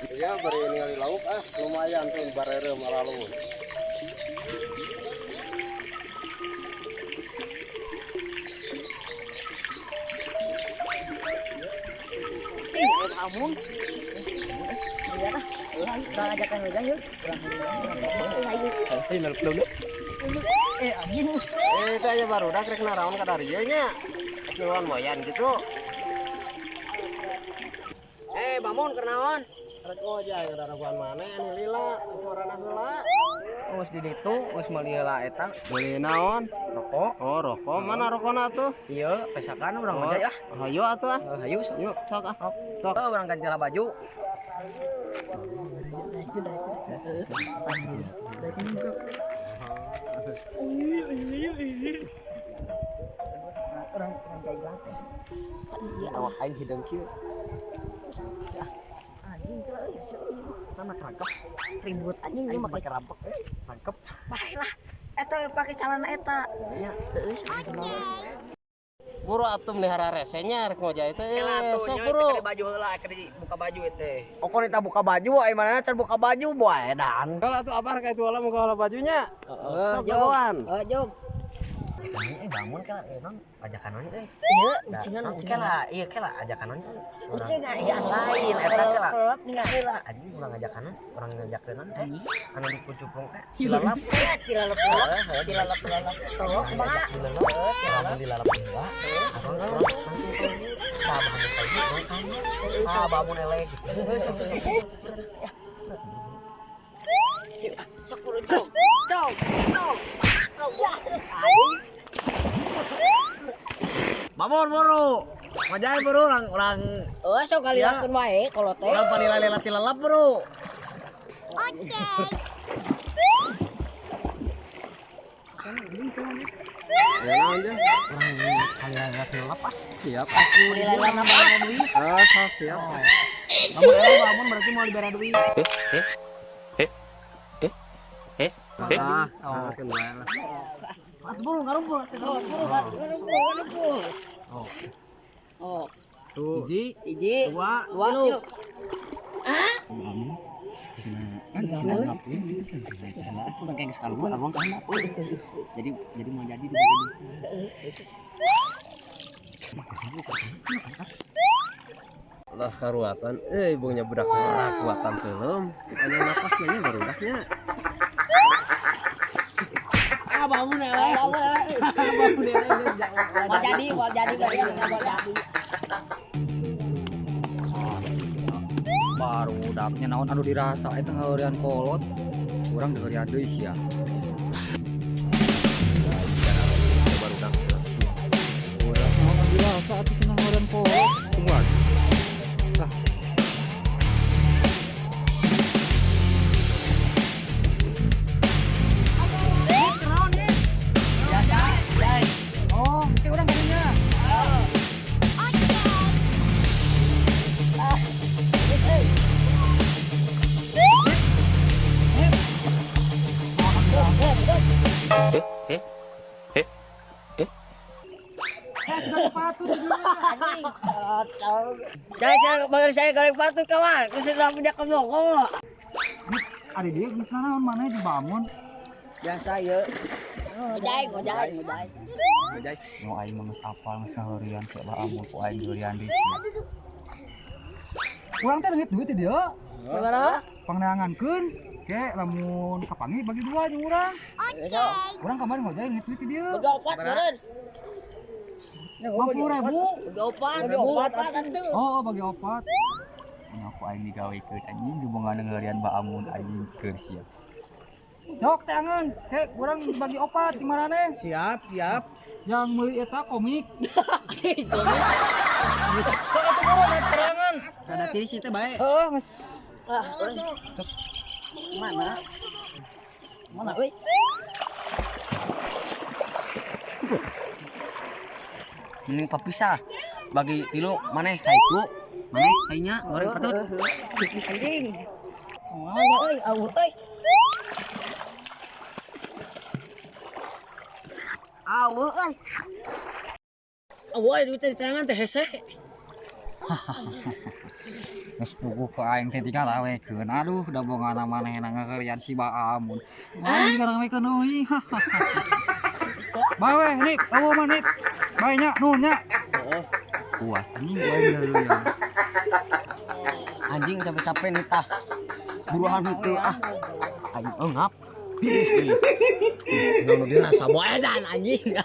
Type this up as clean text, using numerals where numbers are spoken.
Iya bari ningali lauk ah lumayan tuh barere malalun. Amun. Iya lah. Urang ajakan aja yuk. Eh anjing. Eh teh aya barudak rek naraon ka dari ieu nya. Miluan moyan gitu. Eh bangun keur naon? Rek ojay darabuan maneh anu lila, suarana heula. Geus di ditu, geus meuli heula eta. Meuli naon? Rokok. Oh, rokok. Mana rokona tuh? Iya, pesakan urang ojay ah. Hayu atuh ah. Hayu sok. Yuk, sok ah. Sok. Oh, urang ganti baju. Awak aing hideung kieu. Anjing teh euy, mana kerangkep. Ribut anjing ieu mah pakai rampok, rangkep. Bae lah. Eta pake calana eta. Iya. Heeh. Buru atuh melihara resenya rek ngojay teh. Sok Sok buru. Baju heula keur buka baju teh. Okon eta buka baju ai mana can buka baju boe dan. Kalau atuh abah ka itu heula muka heula bajunya. Heeh, Sok jagoan. Heeh, jog. Ajakan bangun kela non ajakan euy. Iya, ucingan ucingan. Kela, iya kela ajakan euy. Ucingan iya lain eta kela. Kelelep ningali Kela anjing urang ngajakan, urang ngajakeun teh. Anu di kucuplung teh dilalap. Dilalap lalap, dilalap lalap. Tolong kumaha? Dilalap, dilalap heula. Urang langsung tah bangun pagi, ah bangun eleh gitu. Sok buru jog. Jog. Jog. Bangun buru. Ngojay buru urang urang Oh, sok kali langsung wae kalau teh. urang palila-lila tilalap buru. Oke. Ya naon jeung? Urang palila-lila tilalap ah. Siap. Palila nambah duit. Ah, sok siap. Bangun berarti mau dibere duit. Ah, sok wae lah. Buru ngarumpul. Ngarumpul. Oh. Oh, Tuh. Hiji, hiji, dua, dua, tilu. Jadi mau jadi Lah karuatan euy bongnya budak kuatan teuleum. Aya napas nya barudaknya. Ah bangun eleh. Bangun eleh. Mau jadi, mau jadi, mau jadi. Barudaknya naon anu dirasa eta ngaheureuan kolot. Urang diheureuan deui sia. Barudak. Urang naon anu dirasa atuh cenah ngaheureuan kolot. Tungguan. Lah. Oh, oke urang kadinya. Saya saya goreng patut kawan, sudah punya kemoko. Ada dia geus naon maneh dibangun. Biasa ya. Ngojay, ngojay, ngojay. Ngojay. Nu aing mah geus apal geus ngaheureuan sia lah amun ku aing diheureuan deui sia. Urang teh leungit duit di dieu. Sabaraha? Pangneangankeun ke lamun kapanggih bagi dua jeung urang. Oke. Urang kamari ngojay leungit duit di dieu. Bagi opat meureun. 50.000. Bagi opat, bagi opat atuh. Oh, bagi opat. Nya ku aing digawekeun anjing dibongan ngaheureuan ba amun anjing keur sia. Cok teh angeun, ke urang bagi opat di maraneh. Siap, siap. Yang meuli eta komik. Sok atuh buru terangan. Kada tiris teh bae. Heeh, geus. Mana? Mana euy? Mending papisah. Bagi tilu maneh kaiku, maneh kainya goreng patut. Anjing. Mana euy, auh euy. Auh euy. Euy duit teh di tangan teh hese. Geus puguh ku aing teh digarawekeun. Aduh, da bongana manehna ngaheureuyan si Baamun. Aing digarawekeun euy. Bae we, Nip, eueuh mah Nip. Bae nya, nuhun nya. Puas anjing gua diheureuyan. Anjing capek-capek nih tah. Buruan henteu ah. Aing eungap. Tiris deui. Naon dirasa boedan anjing.